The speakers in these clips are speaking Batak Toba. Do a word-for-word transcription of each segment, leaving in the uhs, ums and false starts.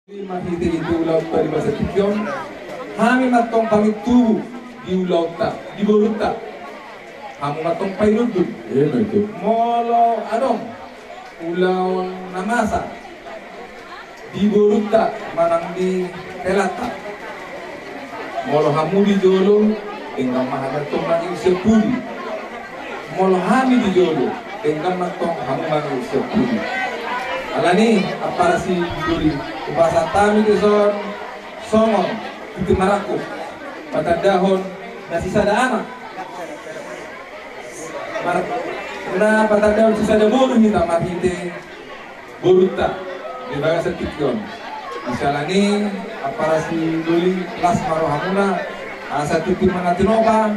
Marhite i tu ulaonta di bagasan tingki on, hami ma antong pamintubu di ulaonta, di borunta. Hamu ma antong pairundun. Iya, betul. Molo adong ulaon na masa di borunta manang di helanta. Molo hamu di jolo, denggan ma hami antong mangihuthon sian pudi. Molo hami di jolo, denggan ma antong hamu mangihuthon sian pudi. Alani, ampara si Doli, hupasahat hami dison songon tintin marangkup, patandahon na sisada anak. Mar-, na patandahon sisada boru hita marhite borunta di bagasan tingki on. Siala ni i, ampara si Doli, las ma rohamuna, asa tintin ma na tinopa,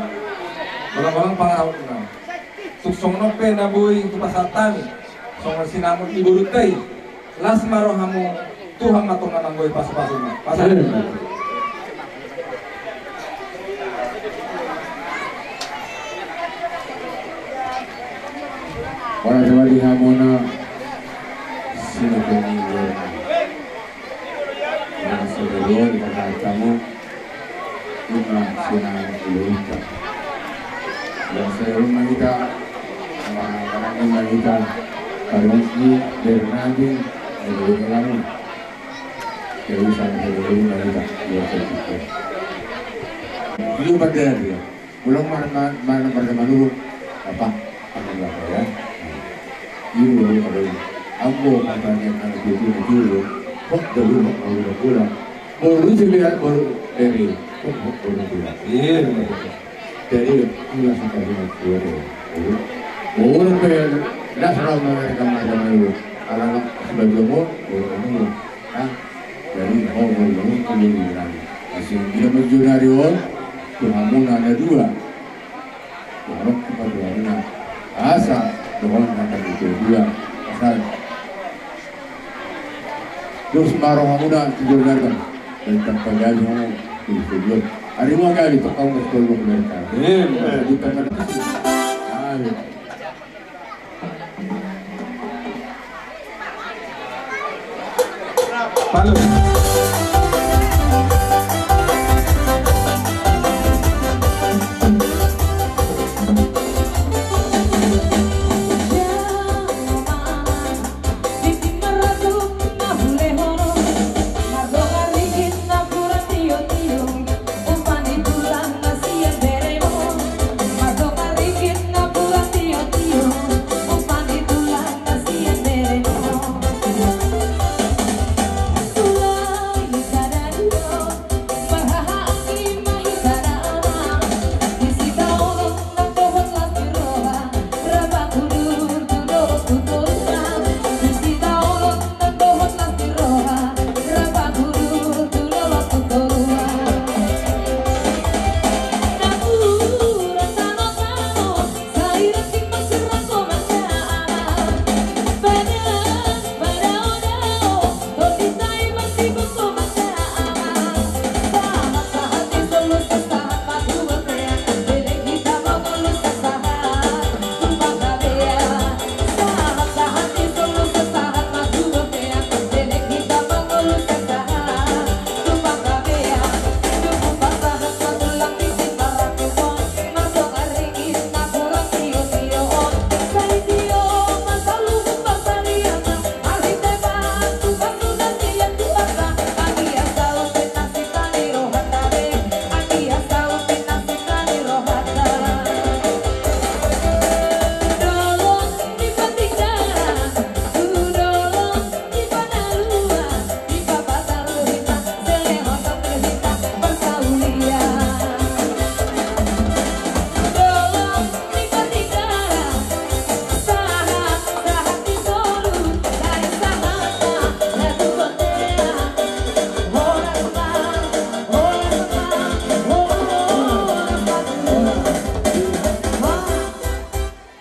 holang-holang pangarahutna. Tung songon on pe na boi hupasahat hami songon sinamot ni borunta i, las ma rohamu, Tuhan ma antong na manggoi pasu-pasuna. Pasahat. Ora coba di hamuna sini kami. Ora sudah dua di kata kamu. Ima sina dulu. Biasa rumah kita, rumah kita, kalau ini dari nanti, dari kamu. Jadi sampai dulu rumah kita, biasa kita. Itu pada dia. Ulang mana, mana, mana, mana dulu? Apa? Apa, apa ya? Iyo, kalau ambo katanya kan itu, itu dulu. Kok dulu, kok dulu, kok dulu. Baru sih lihat, baru dari. Kok, kok dulu, kok dulu. Iya, betul. Jadi, inilah sampai dengan dua deh. Baru, baru sampai, dah, selama mereka macam itu. Kalau sebagai umur, baru umur. Nah, jadi, oh, baru umur, baru umur. Masih, dia menuju dari on, tuh, hamuna ada dua. Dohononku ma tu hamuna, asa dohonon na tolu dua, asa dos ma rohamuna tu joloan on. Dan tanpa gaji hamu tu joloan on. Ari ma gaji tu hamu sekolah mereka. Amin. Di tangan. Amin. Palu.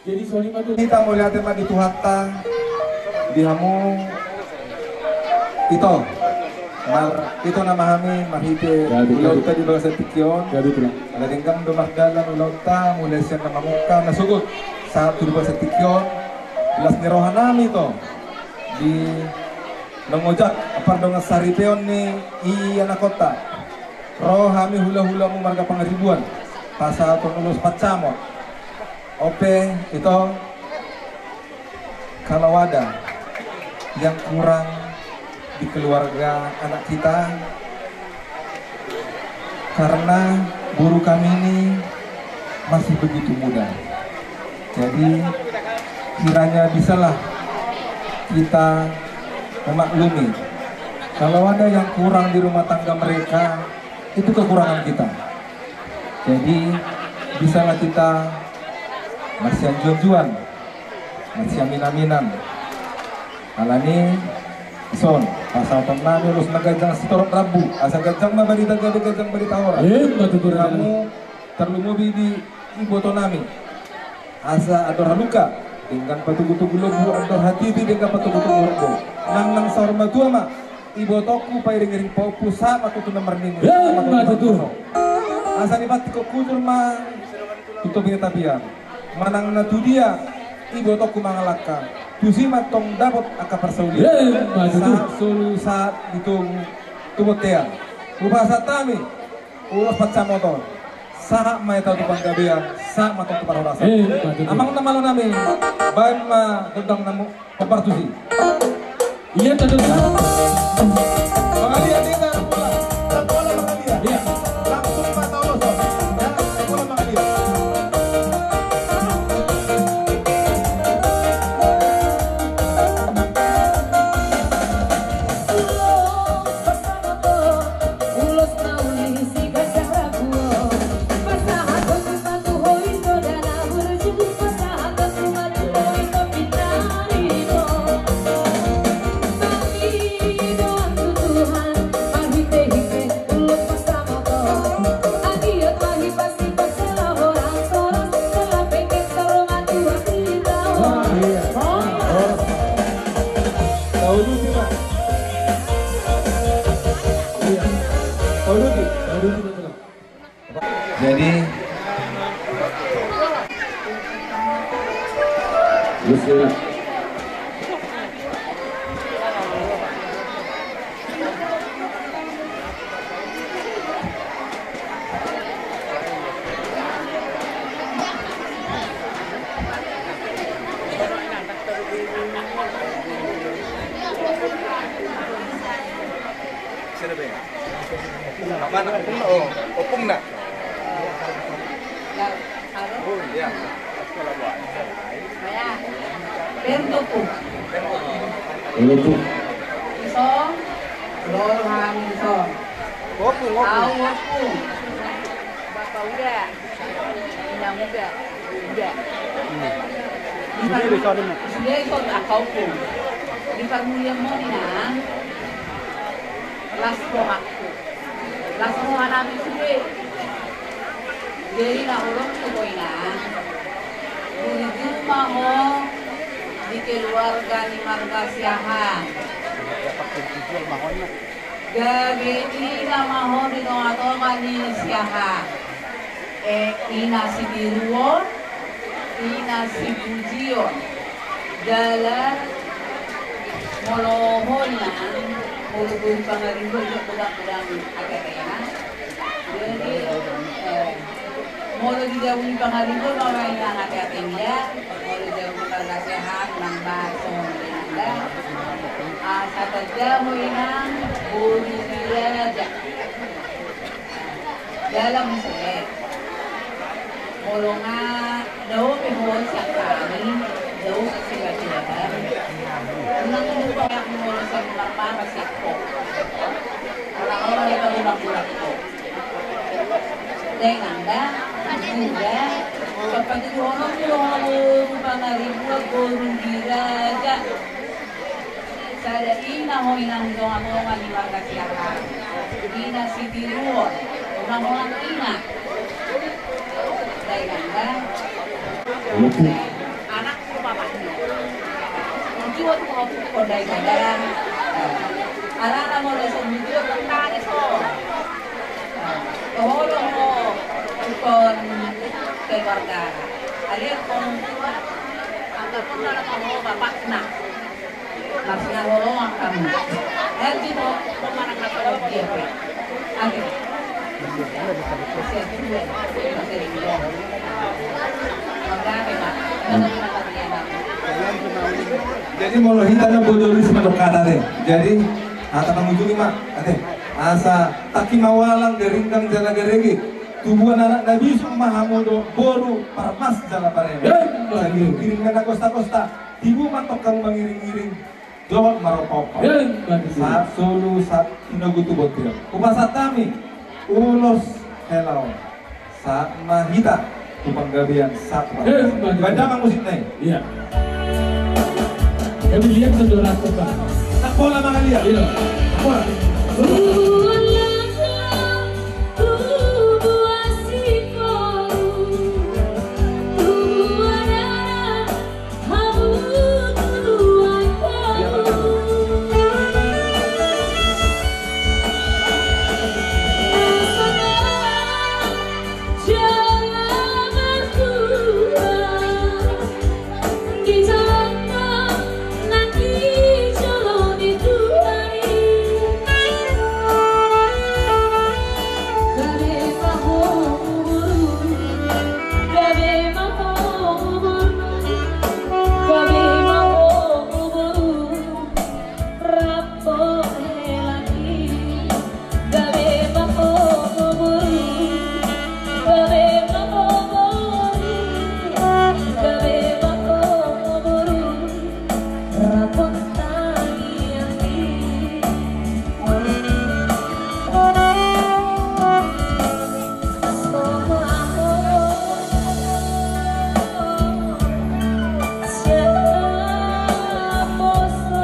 Jadi songon i ma tutu, hita mauliate ma di Tuhanta, di hamu ito. Mar, ito nama hami marhite ulaonta di bagasan tingki on. Ala denggan do mardalan ulaonta, mulai sian na mamungka na sogot sahat tu di bagasan tingki on. Las ni roha nami ito di Nunga ojak pardongan saripeon ni i anakhonta. Ro hami hulahulamu marga Pangaribuan pasahathon ulos pansaripeon. On pe ito, kalau ada yang kurang di keluarga anak kita, karena boru kami ini masih begitu muda. Jadi, kiranya bisalah kita memaklumi. Kalau ada yang kurang di rumah tangga mereka, itu kekurangan kita. Jadi, bisalah kita marsianjuanjuan, marsiaminaminan. Alani i, dison pasahaton nami ulos na ganjang sitorop rambu, asa ganjang ma barita gabe, ganjang barita horas. Ima tutu, di hamu, tarlumobi di iboto nami. Asa andor halumpang denggan patogutogu lombu, andor hatiti denggan patogutogu lombu. Nang na saur matua ma ibotongku, pairingiring pahompu, sahat ma tu na marningu. Ima tutu. Asa dipantikhon hujur ma tu topi ni tapian. Manang na tu dia ibotongku mangalangka, tusi ma antong dapot angka parsaulian. Ima tutu. Sahat solu, sahat di togu, tu bontean. Hupasahat hami ulos pansamotan. Sahat ma hita tu panggabean, sahat ma antong tu parhorasan. Ima tutu. Amang na malo nami, baen ma gondang namu. Hombar tusi. Ia, tutu. Mangaliat hita, bola. Bola mangaliat. Ia. Langsung mata olosot. Ya, bola mangaliat. Tauduti, Pak. Iya. Tauduti, tauduti, betul. Jadi, Siapa ya? Apana? Opung, oh, opung na. Oh, iya. Bertuku. Bertuku. Iso. Lor ham iso. Opung, opung. Au opung. Bapak udah. Inang udah. Udah. Di par-, sudah ikut akauku. Di parmulian mau ni, Nang. Las rohakku. Las roha nami sude. Jadi na holong tu ho, Inang. Burju ma ho di keluarga ni marga Siahaan. Gabe ina ma ho di tongatonga ni Siahaan. E, ina sitiruon, ina sipujion. Jala molo ho, Inang, molo boru Pangaribuan, godang-godang ateatena. Jadi, e, molo di jabu ni Pangaribuan, molo, Inang, ateate, ia, molo jabu ni marga Siahaan, nang baso, Inang, da. Asa tanda ho, Inang, boru ni raja. Dalam muse. Molo nga dao pe ho sian hami, dao pe sian hami. Unang lupa ya molo sian marmara sian ho. Ora-ora ya molo-molo ho. Dengan da, juga, seperti itu orang molo boru Pangaribuan, boru ni raja. Sada ina ho, Inang, di tongatonga ni marga Siahaan. Ina sitiruon, unang holan ina. Dai nanda. Anak tu bapakna. Tujuan tu ho, tu ho, dai nanda. Alana molo so tujuan kan tangis ho. Toho do ho, tu ho keluarga. Alai ho, angka ho na ho bapakna. Sinaroloan hamu. Hati to, pemanang na tolong dia pe. Ate. Jadi molo hita na bodo lis mandok hata te. Jadi hata mangujungi ma ate. Asa taki ma walang, garindang jala garege. Tubuan anak na bisuk ma hamu do boru parmas jala pareme. Jadi kirim na kosta-kosta. Tibu ma tong hamu mangiring-iring. Dohot maropa-opa. Sahat solu sahat tinogu tu bontean. Hupasahat hami ulos hela on. Sahat ma hita tu panggabean sahat tu panggabean. Baen damang musikna i. Iya. Kami lihat saudara kita. Tak pola mangaliat. Iya. Tak pola.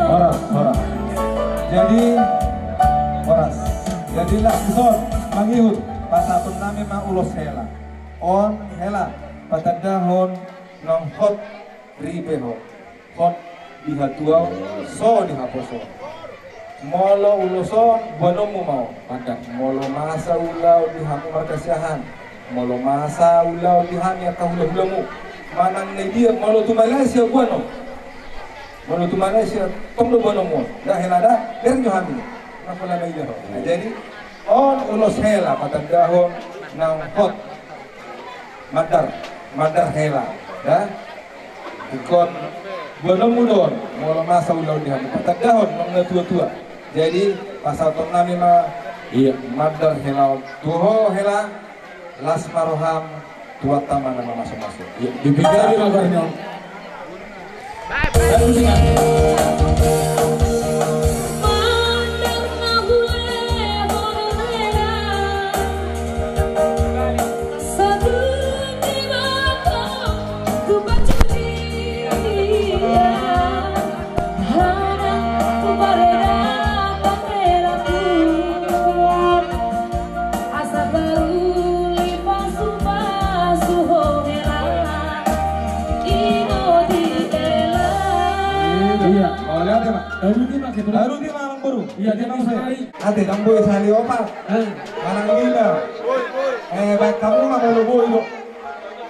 Horas, horas. Jadi, horas. Jadi, laos dison mangihut, pasahaton nami ma ulos hela. On hela patandahon naung hot ripehon. Hot di hatuaon, so di haposoon. Molo ulos on, boanonmu ma on. Pandang, molo masa ulaon di hamu marga Siahaan, molo masa ulaon di hami angka hulahulamu. Manang na dia, molo tu Malaysia boanon. Molo tu Malaysia, tong do boanonmu on. Nda hela da, ber jo hami. Nda pola na ida ho. Nah, jadi, on ulos hela patandahon naung hot. Mandar, mandar hela, ya. Ingkon boanonmu do on, molo masa ulaon di hamu patandahon naung natuatua. Jadi pasahaton nami ma, iya, mandar hela on. Tu ho hela, las ma roham, Tuhanta ma na mamasumasu. Iya, di pinggir di mabar nyo. Asa baruli pasupasu ho hela. Ino di hela. Iya, mauliate ma. Baru di ma, baru di ma, Amang Boru. Iya, jadi saya. Ate, dang boi sahali opat. Eh. Manang lima. Eh, baik kamu mah kalau boi lo.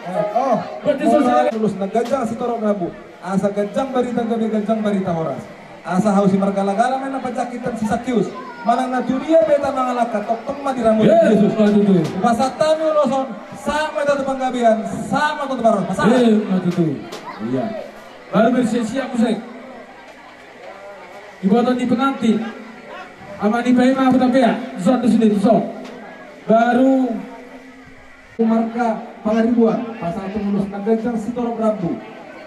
Eh, oh. Berarti selesai. Ulos na ganjang sitorop rambu. Asa ganjang barita gabe, ganjang barita horas. Asa hau si margalagala ma na pajakitan si Sakeus. Manang na tu dia pe hita mangalangka, tongtong ma diramoti Jesus. Hupasahat hami ulos on, sahat ma hita tu panggabean, sahat ma hita tu parhorasan. Pasahat. Iya. Baru bersiap-siap musik. Iboto ni pengantin. Ama ni paima aku tapea. Zon tu sini, zon. Baru Marga Pangaribuan, pasahaton ulos na ganjang sitorop rambu.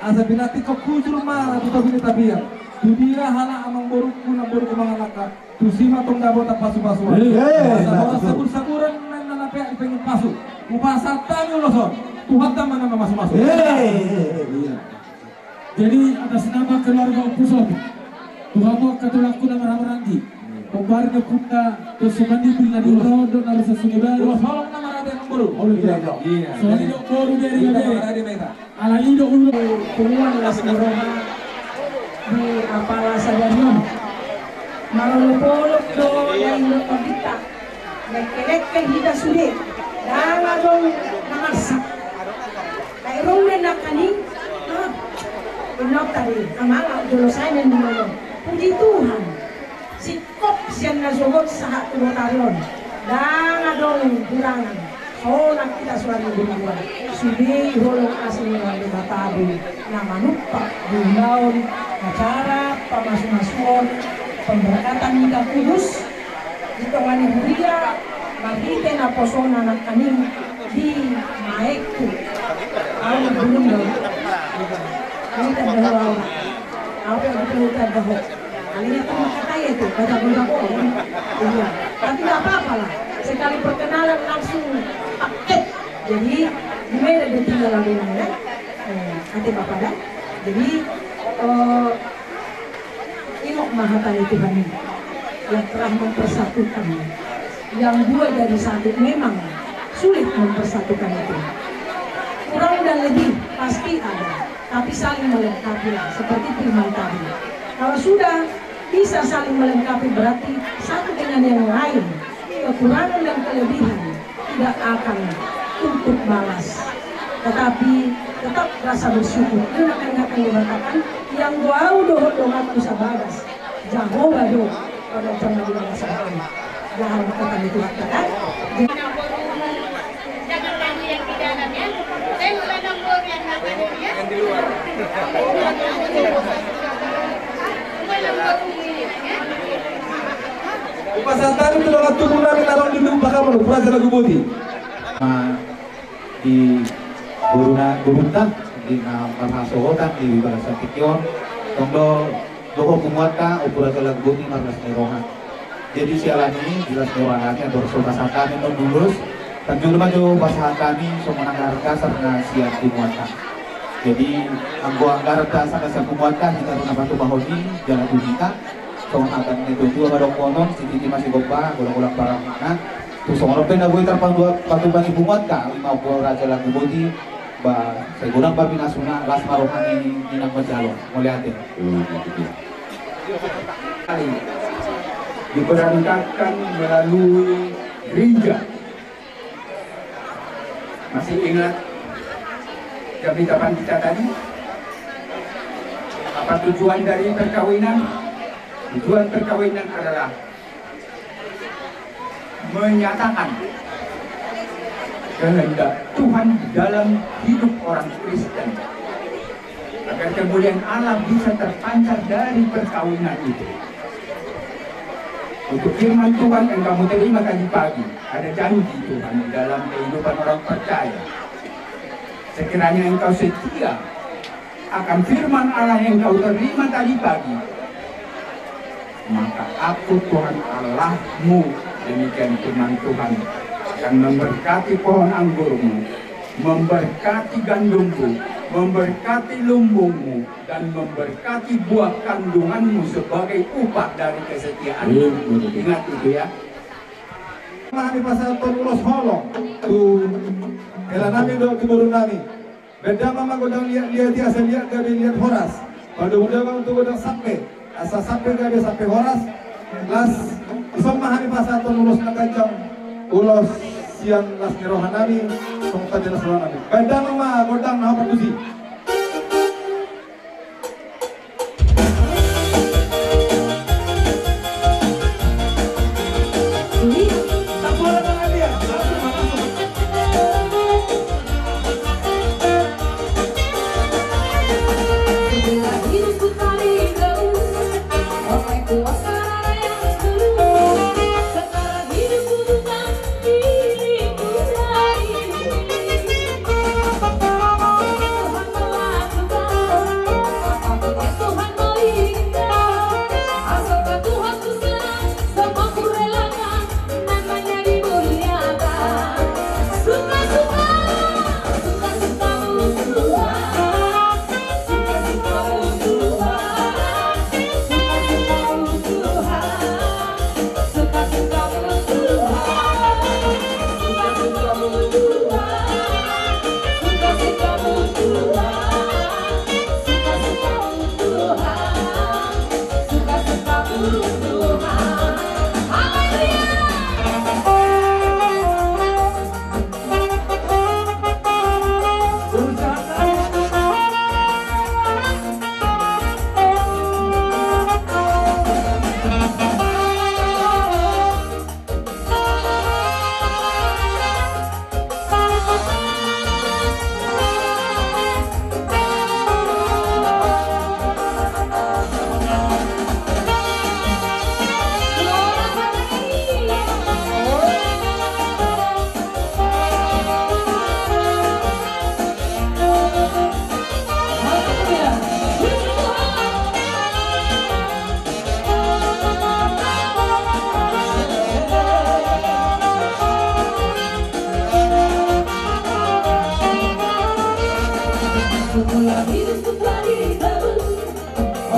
Asa pinantikhon hujur ma tu topi ni tapian. Tu dia halak amang borungku, namborungku mangalangka, tusi ma tong dapotan pasupasuan. Asa horas sabursaburan naeng na peak di pengin pasu. Hupasahat hami ulos on, Tuhanta ma na mamasumasu. Iya. Jadi atas nama keluarga Ompu Sopi, tu hamu angka tulangku na marhahamaranggi, hombar ni ompunta Tos Sumanimbul na di Ulaon dohot na ro Sasuni Baru. Ulos holong na marade amang boru. Iya. Songon i do boru Beri. Alani do ulos. Punguan las ni roha di apala sadari on. Marolopolop do naeng dohot pandita. Lekkelekke hita sude, ndang adong na marsak. Tahe ro ule nangkaning. Ah, inanta be, amang, jolo sae naeng di mano. Puji Tuhan, singkop sian na sogot sahat tu botari on, ndang adong hurangan. Sonang hita suari burbuan. Sude i holong asi ni Tuhan Debata do na manumpak di ulaon acara pamasumasuon pemberkatan nikah kudus di tonga ni huria, marhite naposona nangkaning di maekku. Au na bulung do. Au na bulung do. Au pe au pe tanda ho. Alai na tu makatai itu, baca guna ko. Iya. Tapi nggak apa-apa lah. Sekali perkenalan langsung paket. Jadi, gimana dia tinggal lagi ya? Eh, nanti Bapak dah. Jadi, eh, ingat mah hata ni Tuhan ini. Yang telah mempersatukan. Yang dua jadi satu memang sulit mempersatukan itu. Kurang dan lebih pasti ada. Tapi saling melengkapi lah, seperti firman tadi. Kalau sudah bisa saling melengkapi, berarti satu dengan yang lain, kekurangan dan kelebihan tidak akan tutup balas. Tetapi tetap rasa bersyukur. Ini akan akan dikatakan yang gua dohot dohot bisa balas. Jahowa do, pada jam lima belas malam. Jangan kata itu kata. Jangan lagu yang di dalam ya. Saya ulang nomor yang delapan ini ya. Yang di luar. Ulang nomor ini ya. Upasahat hami tu dongan tubu nami na adong di Lumban Hamulu, Raja Lagu Boti. Di guruna, gurunta, di na marhasohotan di bagasan tingki on, tong do dohot punguanta, Ompu Raja Lagu Boti marlas ni roha. Jadi siala ni i, di las ni roha nami, andor so pasahat hami on ulos, tanjur ma jo pasahat hami songon anggaran dasar na sian punguanta. Jadi anggo anggaran dasar na sian punguanta, hita do na patupahon i, jala tu hita, songon hata ni na tuatua ma dohonon, sititi ma sigompa, golanggolang parahutna. Tu songon on pe na boi tarpatupa, patupa ni punguanta, ima Ompu Raja Lagu Boti, ba, sai godang ba pinasuna, las ma roha ni inang manjalo. Mauliate. Diberangkatkan melalui gereja. Masih ingat jam kita tadi? Apa tujuan dari perkawinan? Tujuan perkawinan adalah menyatakan kehendak Tuhan dalam hidup orang Kristen, agar kemuliaan Allah bisa terpancar dari perkawinan itu. Untuk firman Tuhan yang kamu terima tadi pagi, ada janji Tuhan di dalam kehidupan orang percaya. Sekiranya engkau setia akan firman Allah yang kau terima tadi pagi, maka Aku Tuhan Allahmu, demikian firman Tuhan, akan memberkati pohon anggurmu, memberkati gandummu, memberkati lumbungmu, dan memberkati buah kandunganmu sebagai upah dari kesetiaan. Iya, betul. Ingat itu ya. Hami pasahathon ulos holong tu hela nami dohot tu boru nami. Baen damang ma godang liat-liat i asa liat gabe liat horas. Padomu damang tu godang sampe asa sampe gabe sampe horas. Las, dison ma hami pasahathon ulos na ganjang, ulos sian las ni roha nami, songon tanda las ni roha nami. Baen damang ma godang na hombar tusi.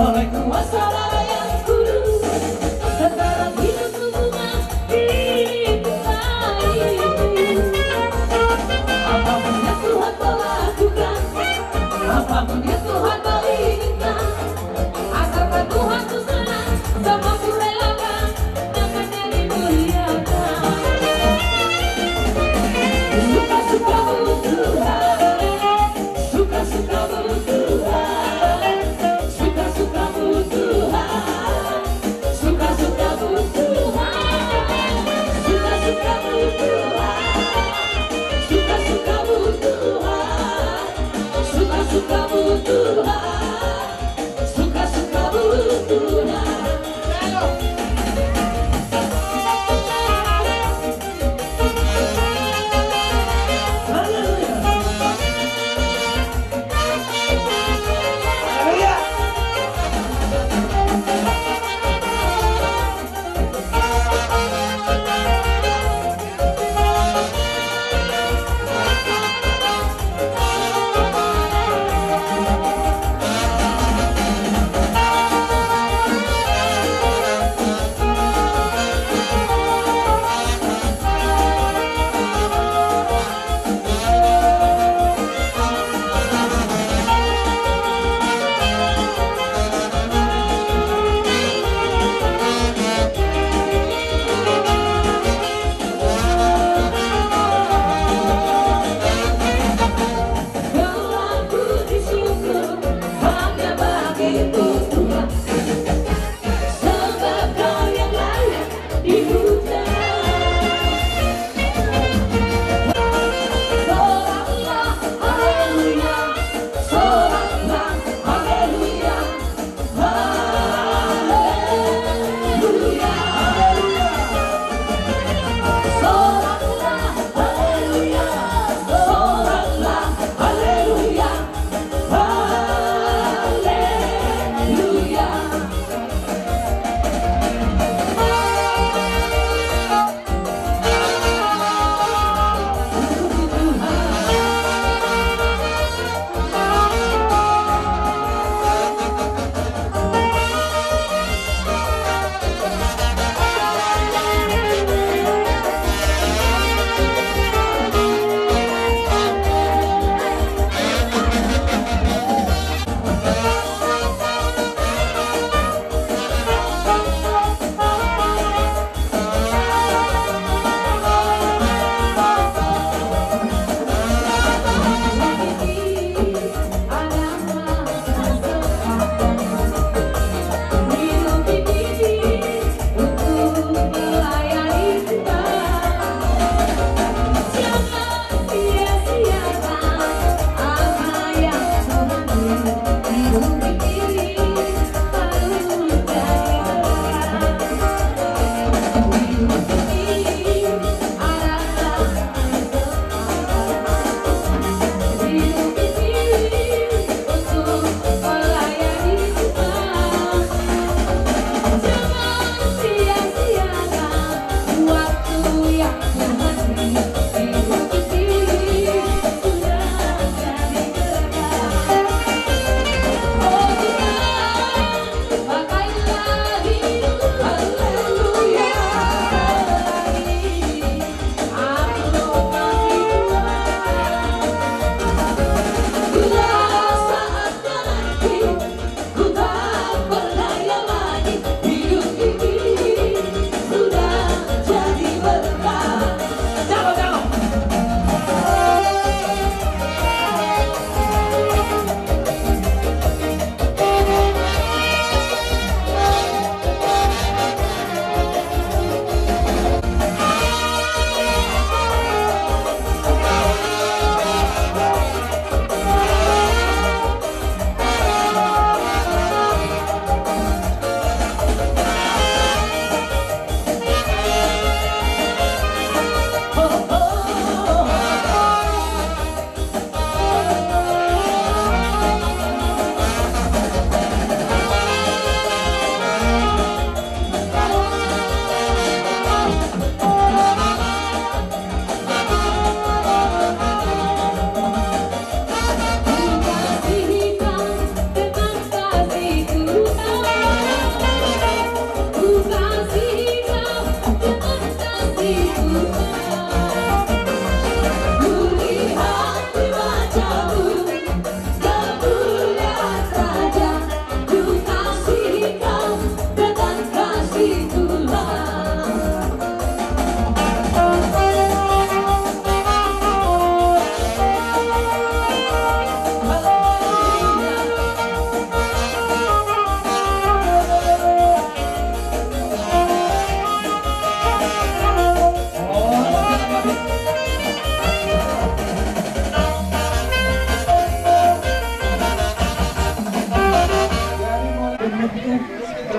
Oleh kuasa Darah yang Kudus, tentara hidup hubungan di Tuhan. Apapun yang Tuhan mau lakukan, apapun yang Tuhan mau inginkan, asalkan Tuhan ku senang, sama ku relakan, akan jadi muliakan. Suka-sukamu Tuhan, suka-sukamu Tuhan, suka-sukamu Tuhan.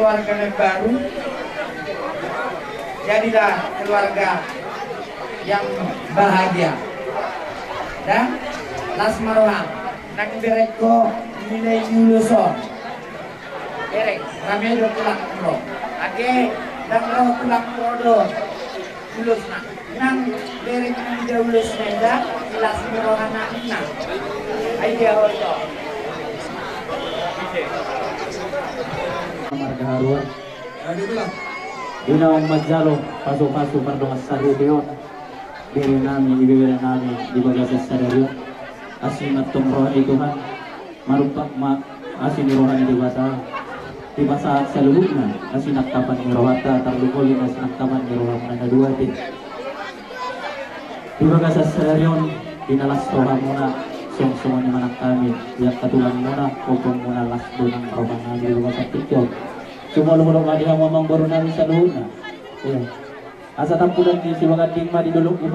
Keluarga yang baru, jadilah keluarga yang bahagia. Dan las ma roham, nang berengko nilai ulos on. Bereng, rame do tulang ro. Age, ndang ro tulang ro do ulosna. Nang bereng nang da ulosna eda, las ni roha nang na. Ai dia hoto. Marga Haruan. Di na manjalo pasu-pasu pardongan saripeon. Bere nami, ibebere nami, di bagasan sadari on. Asi mantong roha ni Tuhan. Marumpak ma asi ni roha ni Debata. Dipasahat saluhutna na sinangkapan ni rohanta, tarlumobi na sinangkapan ni rohamuna na dua ate. Di bagasan sadari on, di na las rohamuna, songon songon i ma nang hami, di angka tulangmuna, ompungmuna las do nang rohanami di bagasan tingki on. Sumolop-olop ma di hamu amangboru nami saluhutna. Asa tampudan ni sibaganding ma di dolok di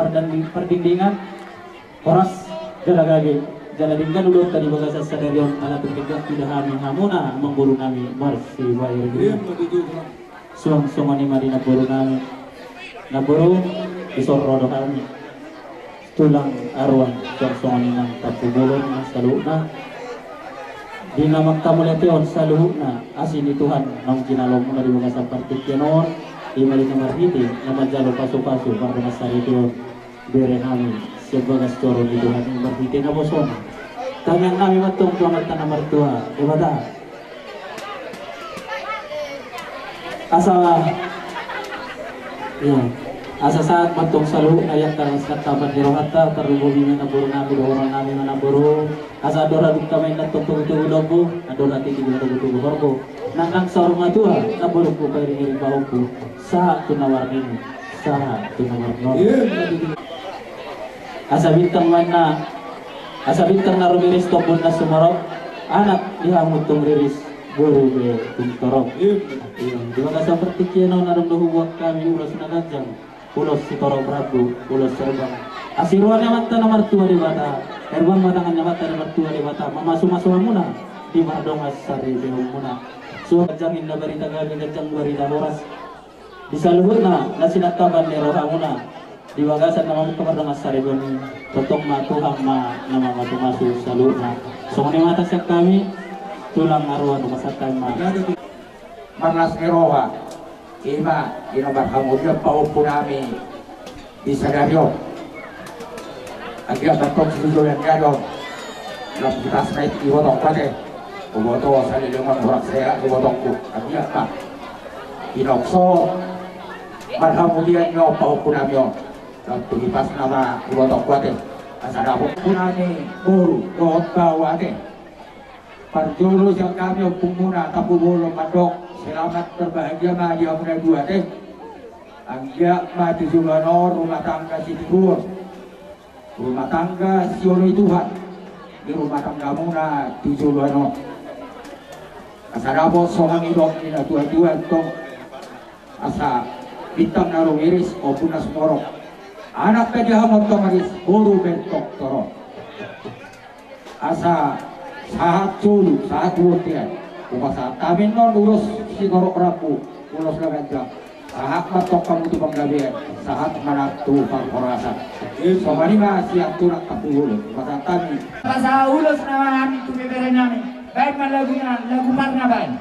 pardingdingan. Horas jala gabe jala denggan ulaonta di bagasan sadari on, ala tung denggan huida hami hamuna amangboru nami marsibaen. Suang songon i ma di namboru nami. Namboru, dison ro do hami. Tulang Haruan, suang songon i nang tampubolon na saluhutna. Di na mangkamauliateon saluhutna, asi ni Tuhan naung jinalomuna di bagasan partingkian on, i ma di na marhite na manjalo pasu-pasu pardongan saripeon. Bere hami sian bagas joro ni Tuhan i marhite nabosona. Tangiang nami mantong tu Amanta na martua Debata. Asa, ia, asa sahat mantong saluhutna i angka na sinangkapan ni rohanta, tarlumobi ma namboru nami dohot roha nami ma namboru. Asa andor hadungka ma inna tong togu-togu lombu, andor hatiti ma togu-togu horbo. Nang nang saur matua namborungku, pairing-iring pahompu, sahat tu na marnini. Sahat tu na marnono. Asa bintang ma inna, asa bintang na rumiris tombun na sumorop, anak di hamu tung riris, boru be tung torop. Ia, di bagasan partingkian on adong do hubuat hami ulos na ganjang, ulos sitorop rambu, ulos herbang. Asi roha ni Amanta na martua Debata, herbang ma tangan ni Amanta na martua Debata mamasu-masu hamuna di pardongan saripeonmuna. Suang ganjang inna barita gabe, ganjang barita horas. Di saluhutna na sinangkapan ni rohamuna di bagasan na mamungka pardongan saripeon i, tongtong ma Tuhan ma na mamasu-masu saluhutna. Songon i ma hata sian hami, tulang Haruan, pasahat hami ma. Marlas ni roha, i ma di na marhamulian pahompu nami di sadari on. Anggiat ma tong sijolo ni ari on. Lam di pas ma i ibotongku ate. Huboto saleleng on horas hea ibotongku. Anggiat ma. Inokso marhamulian ni on pahompu nami on. Lam di pas nama ibotongku ate. Asa dapot pahompu nami boru dohot baoa ate. Parjolo sian hami ompungmuna Tampubolon mandok, selamat berbahagia ma di hamuna dua ate. Anggiat ma tu joloan on rumah tangga sitiruon, rumah tangga sioloi Tuhan di rumah tanggamuna tu joloan on. Asa dapot songon nidok ni na tua-tua antong, asa bintang na rumiris ombun na sumorop, anak pe di hamu antong riris, boru be antong torop. Asa sahat solu, sahat tu bontean. Hupasahat hami annon ulos sitorop rambu, ulos na ganjang. Sahat ma antong hamu tu panggabean, sahat ma nang tu parhorasan. Songon i ma sian tulang Tampubolon, hupasahat hami. Pasahat ulos nama hami tu bebere nami. Baen ma laguna, lagu parna baen.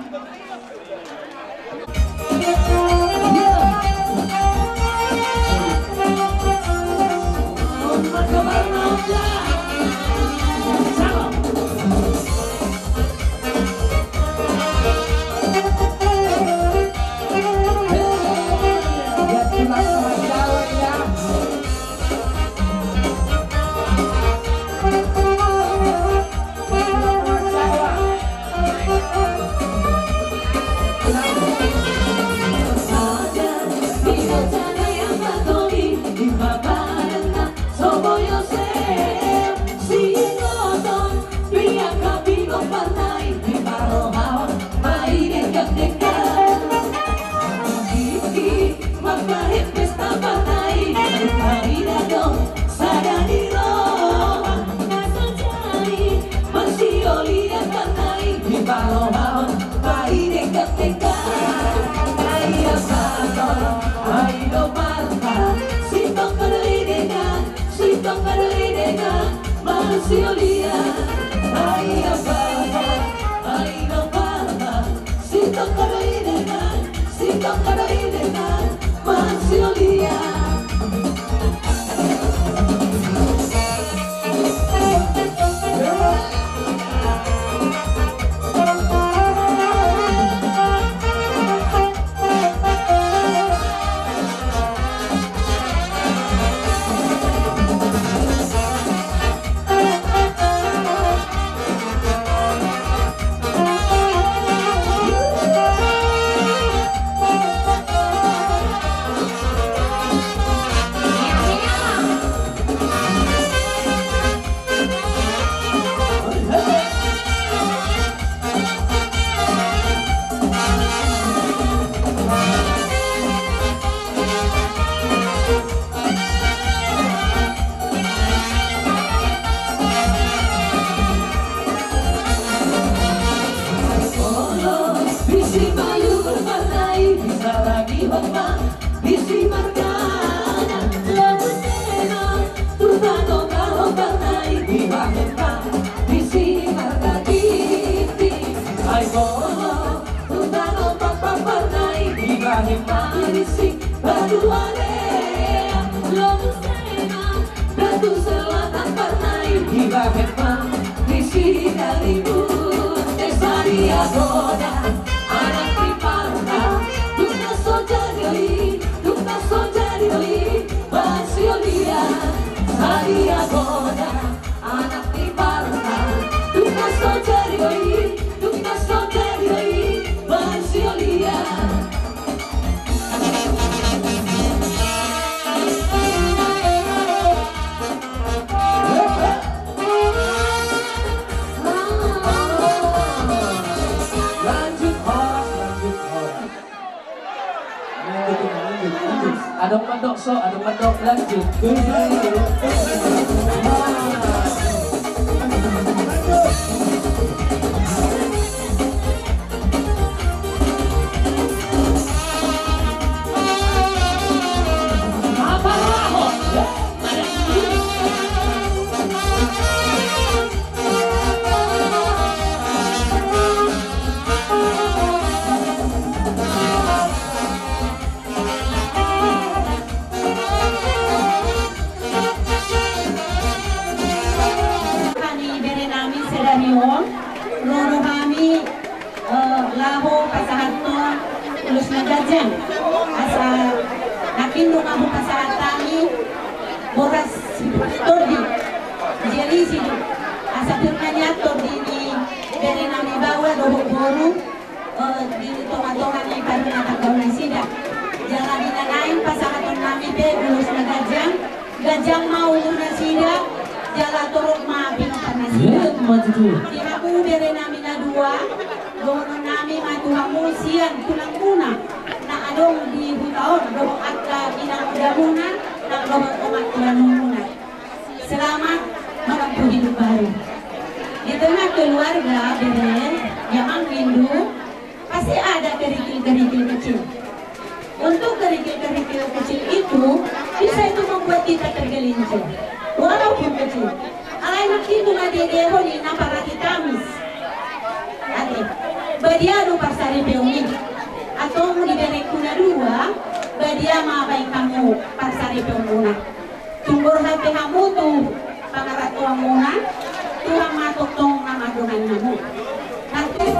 Lanjut, horas, lanjut, horas. Adong mandok so, adong mandok lanjut. Hami bere nami sadari on, ro do hami, eh, laho pasahathon ulos na ganjang. Asa nangkin do ma hupasahat hami boras sipulu tondi. Jadi isi do asa pir na nian tondi ni bere nami baoa dohot boru, eh, di tongatonga ni parunatan nasida. Jala di na naeng pasahaton nami pe ulos na ganjang, ganjang ma umur nasida, jala torop ma pinompar nasida. Di hamu bere nami na dua, dohonon nami ma tu hamu sian tulangmuna na adong di huta on dohot angka inanguda muna na dohot omak tulanmuna. Selamat menempuh hidup baru. Di tengah keluarga, bere, ya mang, indu, pasti ada kerikil-kerikil kecil. Untuk kerikil-kerikil kecil itu bisa itu membuat kita tergelincir, walaupun kecil. Alai nangkin nunga didehon i na parati tamis. Ate, badia do parsaripeon i. Antong di berengku na dua, badia ma baen hamu parsaripeonmuna. Tung borhat be hamu tu pangarantoanmuna, Tuhan ma tongtong na mandongani hamu. Nangkin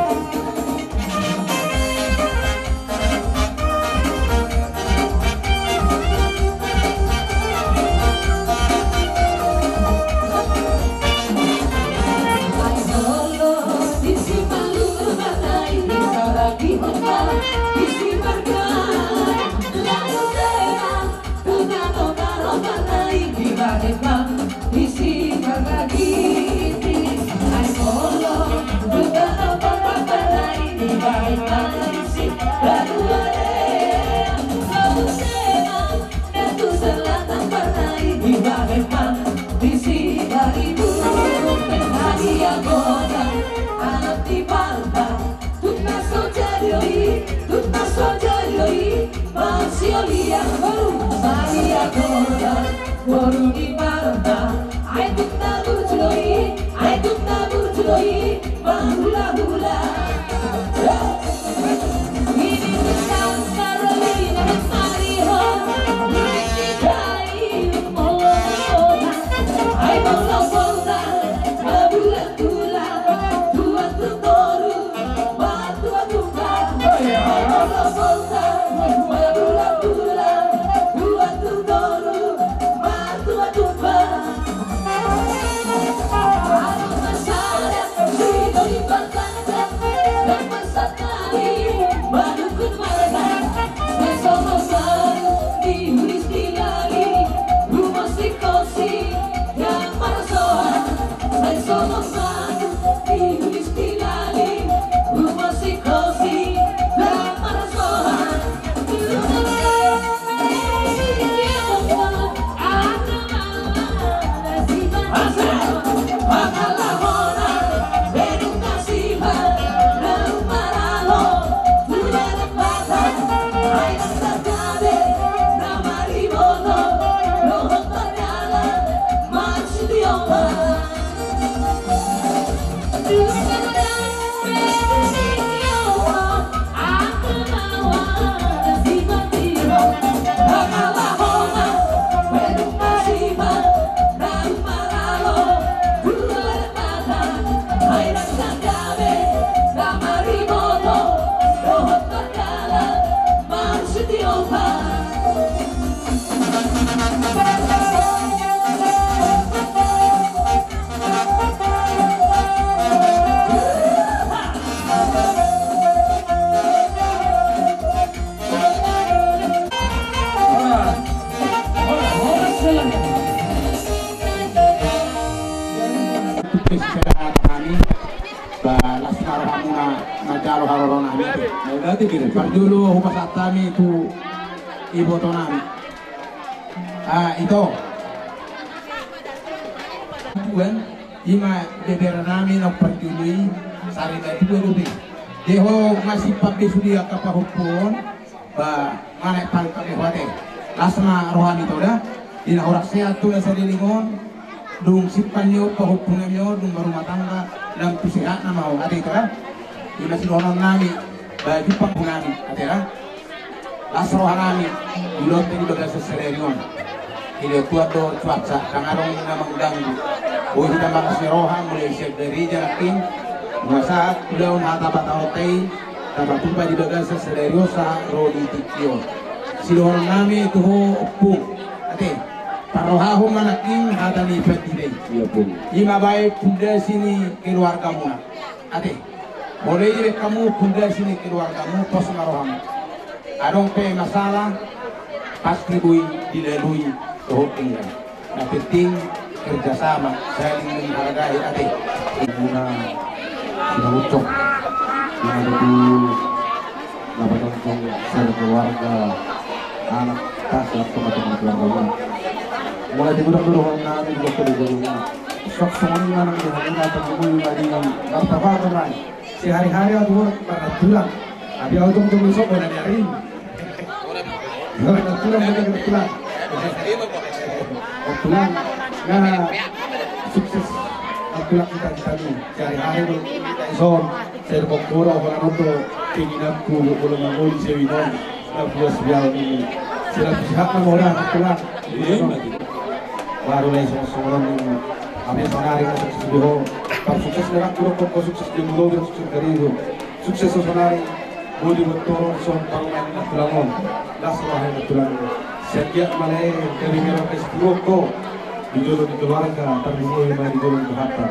Ba las ma rohamuna manjalo haroro nami. Parjolo hupasahat hami tu iboto nami. Ah, ito. Tuan, ima bebere nami na parjolo i, sari na dua dope. Deho masih pape sude angka pahompu on, ba, mana pangka pe huate. Las ma rohami to da. Di na horas sehat tu na sadeli on. Dung simpan ni on pahompu nami on, dung marumah tangga, lam tu sehat nama on. Ate ito da. Ima sidohonon nami, ba jumpang pahompu nami. Ate da. Las roha nami, di ulaonta di bagasan sadari on. Dilean Tuhan do cuaca, ndang adong na mangganggu. Boi hita marlas ni roha, mulai sian gareja nangkin, nunga sahat ulaon hata patahonta i, tapatupa di bagasan sadari on sahat ro di tingki on. Sidohonon nami tu ho ompung. Ate, parrohahon ma nangkin hata ni pandita i. Ia pun. Ima baen pundasi ni keluargamuna. Ate, molo i dibaen hamu pundasi ni keluargamu, pos ma rohamu. Adong pe masalah, pasti boi dilalui dohot denggan. Na penting kerjasama, saling menghargai, ate. Muna, sina ucok. Muna betul. Na pajongjong, sada keluarga. Anak, tas, anak, teman-teman keluarga muna. Mulai di gudang dulu, nami, di gudang dulu. Sok songon i ma nang di hamuna, pangumui ma di martabar ma i. Sehari-hari au tu bona marnatulang. Tapi au tong tong sok bona ni ari. Bona natulang, bona natulang. Natulang. Nah, sukses. Natulang hita-hita ni. Sehari-hari do hita ison. Saya dukung kura, holan on do keinginanku, bolo mangoli, sewinon. Siap, siap, siap. Siap, siap, siap, siap. Baru lai songon-songon on. Hape sonari na sukses do ho. Parsukses na nangku dohot ho, sukses di molo, sukses gareja. Sukses sonari. Bodi botoron son pangunan na tulang on. Las roha na tulang on. Sian dia ma lae, gabe mero pes tuo ho. Di jolo ni keluarga, tarlumobi ma di jolo ni Tuhanta.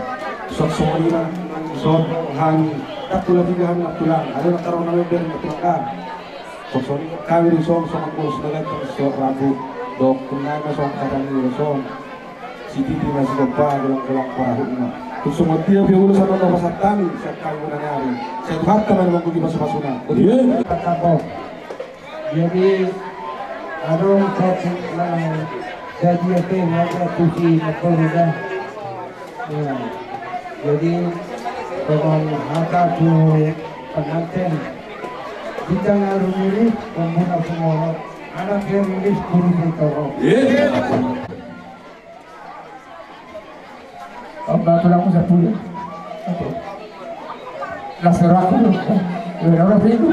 Songon i ma, songon hami. Takkula piga hami na tulang. Adong na tarona member na tulang. Songon i hami do songon, songon boru Sinaga, songon rambu. Dohot tu nai ma songon hata ni do songon. Sititi ma sitompa, golang-golang parahutna. Tung songon dia pe ulos na pasahat hami, sian hami muna ni ari. Sai Tuhanta ma na manggohi pasu-pasuna. Iya. Jadi, adong satu, nah, jadi apa yang ada tu si Napoleon dah. Ya. Jadi, songon hata tu pengantin. Bintang aru murid, pembuna sumorot. Anak dia rilis, guru dia torop. Iya. Om, ba, tulangmu sapulo. Oke. Las rohangku, las rohangku.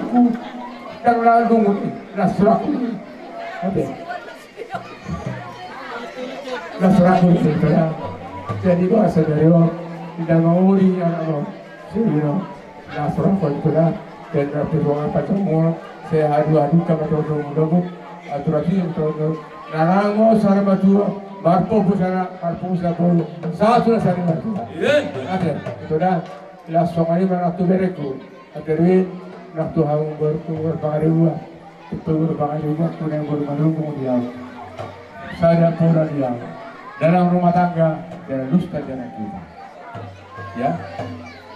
Ndang laho lungun, las rohangku. Oke. Las rohangku, gitu ya. Jadi gua sadari lo, tidak mau di anak lo. Jadi lo, las rohangku itu dah. Dan berarti gua apa semua, saya adu-adu sama teman-teman. Aturan sini, teman-teman. Narango, sana matua, marpo pusana, marpo pusana polo. Satu lah sana matua. Iya. Oke, itu dah. Las songon i ma nang tu berengku, ate Erwin, nang tu hamu boru, boru Pangaribuan, tu boru Pangaribuan, tu na boru Marhungkung di au. Sada pola di au. Dalam rumah tangga, jangan dusta di anak kita. Ya,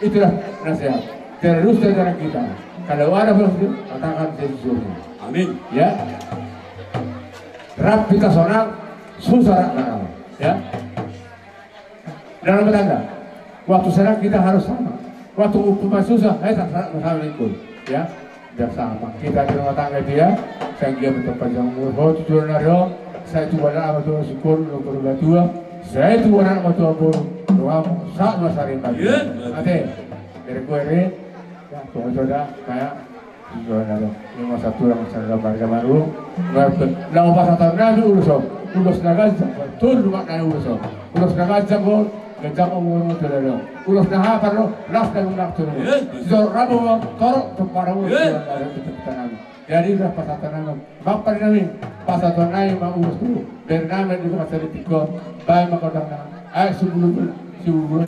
itulah nasihat. Jangan dusta di anak kita. Kalau ada bos itu, katakan sejujurnya. Amin. Ya. Rap hita sonang, susah rap nakal. Ya. Dalam rumah tangga, waktu senang kita harus sama. Waktu umpama susah, eh, sa-, sa-, sama ikut. Ya, biar sama. Kita di rumah tangga itu ya, saya dia bertempat yang umur, oh, tujuan ada, saya itu pada apa tuh, syukur, syukur, berdoa, saya itu anak mertua pun, doa, saat masa rindu. Iya. Ate, dari gue, Rin, ya, tuh, sudah, kayak, Ima satu orang sada marga Marhungkung. Laho pasahaton nami ulos on. Ulos na ganjang, tolu makna ni ulos on. Ulos na ganjang on, ganjang on, ulos na hapar on, las na nunga tolu. Jor rabo on, torop tumpara ulos. Jadi ulos pasahaton nami. Bapak nami, pasahaton nami ma ulos tu. Bernama di buka sari tiko, bae ma kodang na, ae sibulubul, sibulubul.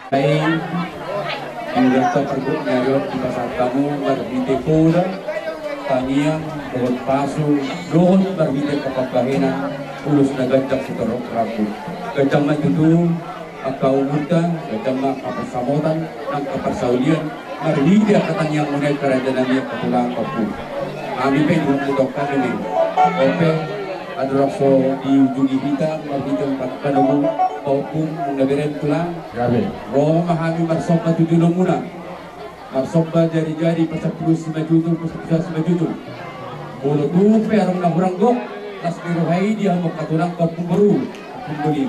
Ai, di rata pargok ni ari on dipasahat hamu marhite poda, tangiang, dohot pasu, dohot marhite panggabean, ulos na ganjang sitorop rambu. Ganjang ma tutu angka umurta, ganjang ma angka pansamotan, angka parsaulian, marhite angka tangiang muna i raja nami angka tulang pahompu. Hami pe di hami tongka nami. Ope, andorang so diujungi hita, marhite panogu pahompu na bereng tulang. Gabe. Ro ma hami marsomba tu jolo muna. Marsomba jari-jari, pasampulu simanjujung, pasampulu simanjujung. Molo tung pe adong na hurang gok, las ni roha i di hamu angka tulang pahompu boru, pahompu boli.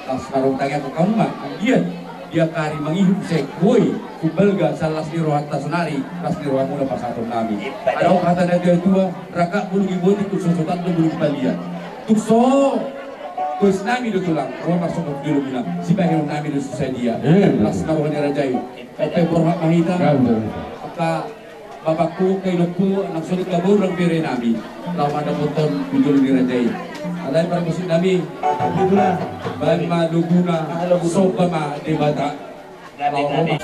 Las ma roha tangiang hamu ma, anggiat di angka ari mangihut sai boi, umbalga sian las ni rohanta sonari, las ni rohamuna pasahaton nami. Adong hata ni natua-tua, rangkap bulung i botik, tung so sotan do bulung i palian. Tung so tois nami do tulang, ro marsomba tu jolo muna, sibahenon nami do so sadia. Eh, las ma roha ni raja i. Ope, borhat ma hita. Gabe. Angka bapakku, angka inongku, nang songon i angka boru nang bere nami, laho mandapothon tu jolo ni raja i. Alai parmusik nami, baen ma laguna, ah, laguna Somba ma Debata. Gabe, gabe.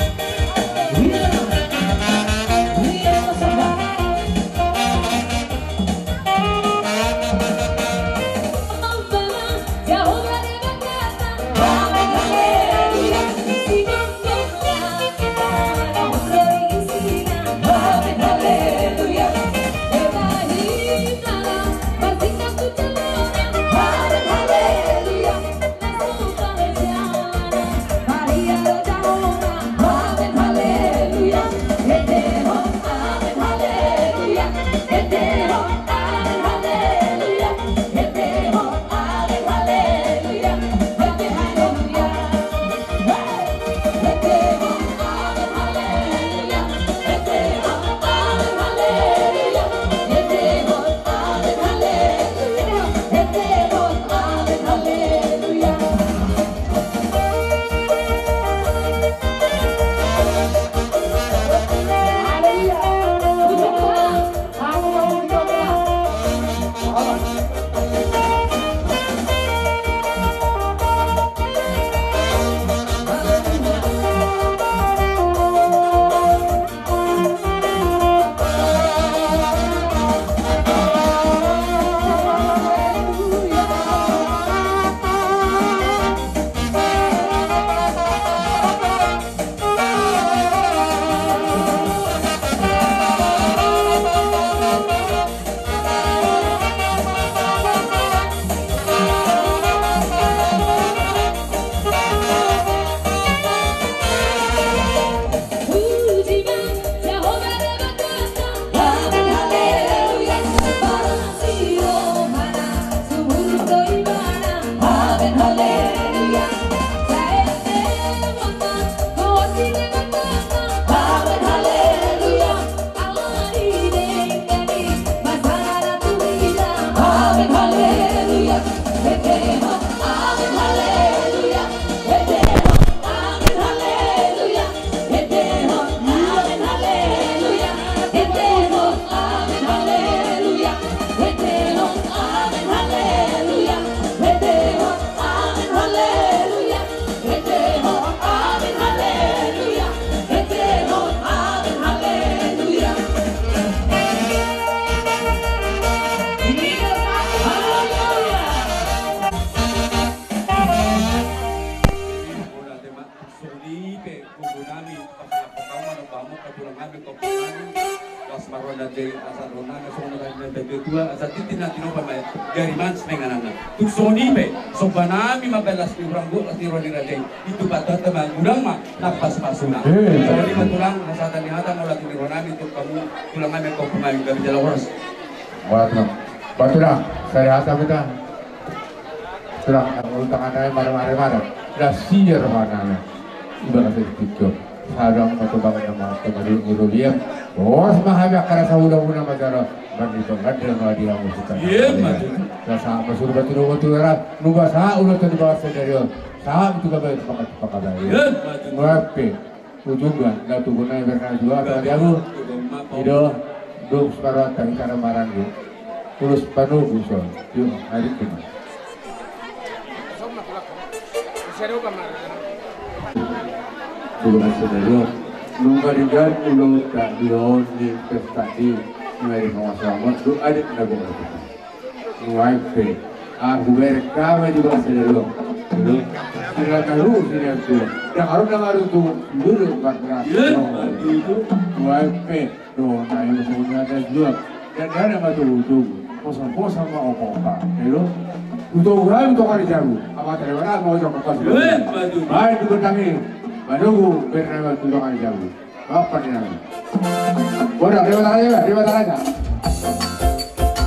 Asa tintin na tinopa ma jari mansai ma ingananna. Tung songon i pe, somba nami ma baen las ni hurang, las ni roha ni raja i. Itu patata ma godang ma na pasu-pasuna. Eh. Songon i ma tulang, hasahatan ni hata molo las ni roha nami tu hamu tulang nami, hamu tulang nami, gabe jala horas. Wah, tulang. Wah, tulang. Sada hata ma tulang. Tulang, molo tangan nami marmar-marmar. Las ni roha nami. Ibarat itu. Sadang ma tulang nami, teman di ngulu liam. Horas ma hami angka rasa hula-hula ma jala. Bang itu kan dia ma dia musik. Iya, betul. Rasa masuk batu dua batu era. Nunga sa ulo tadi bawa sendiri. Sa itu kabar pakai pakai. Iya, betul. Ngape? Ujungna, na tugon na berna dua, atau dia lu? Ido, dong separuh atas, ikan maranggi. Terus panogu, so. Yuk, hari ini. Tugon na sendiri. Nunga digan ulo tak dion di pesta di, mari sama-sama. Tuh, adik, na gua. Nuaeng pe. Ahu berek kama di basa dalo. Dalo. Sila tahu sini aku. Dah harus dah harus tu dulu empat belas. Iya, itu. Nuaeng pe. Doh, na ini semua ada dua. Dan ada mah tu tu. Posa-posa ma opo-opa. Dalo. Utuh ulang tu kali jago. Apa terima kasih mau jago pas. Iya, betul. Baik, tu kami. Menunggu bernama tu kali jago. Apa ni namanya? Bodoh, lewat aja, lewat aja.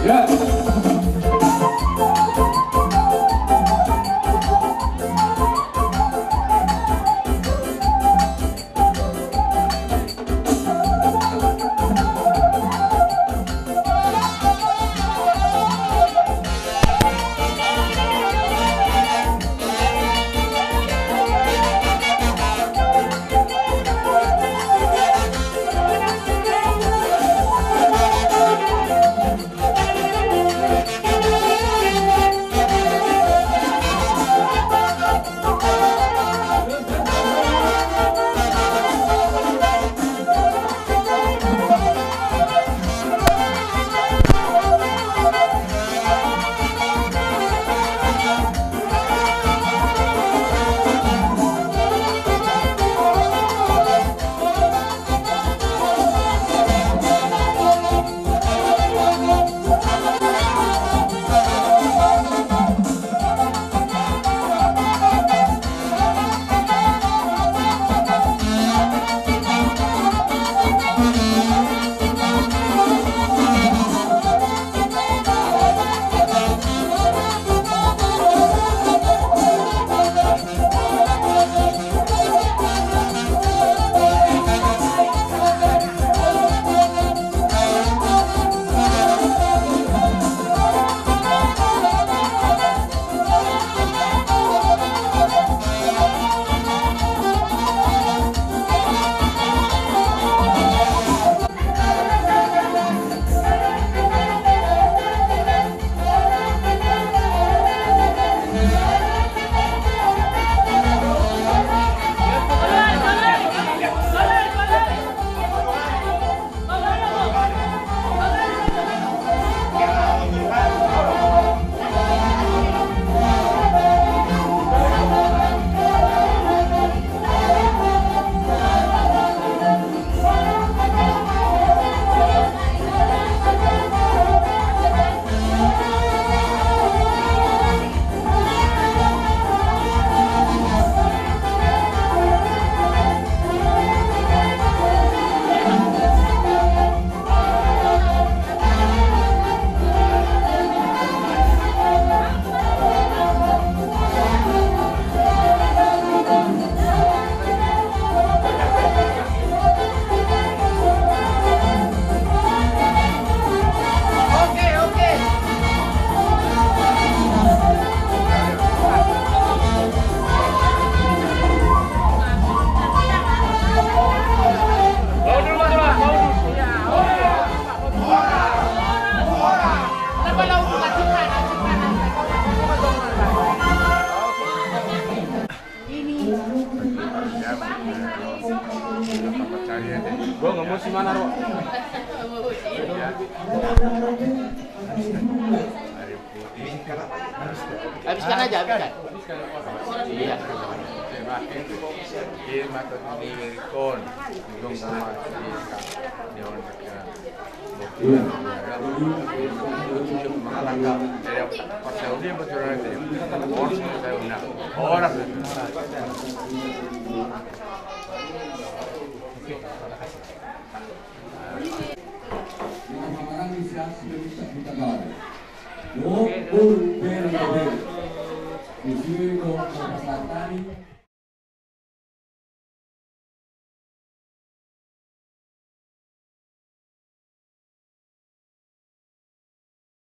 Ya. Habiskan aja, habiskan. Iya. Dengan paparan di siap sudah bisa kita bawa. Yo, pun beri beri. Di sini kok papasan tadi.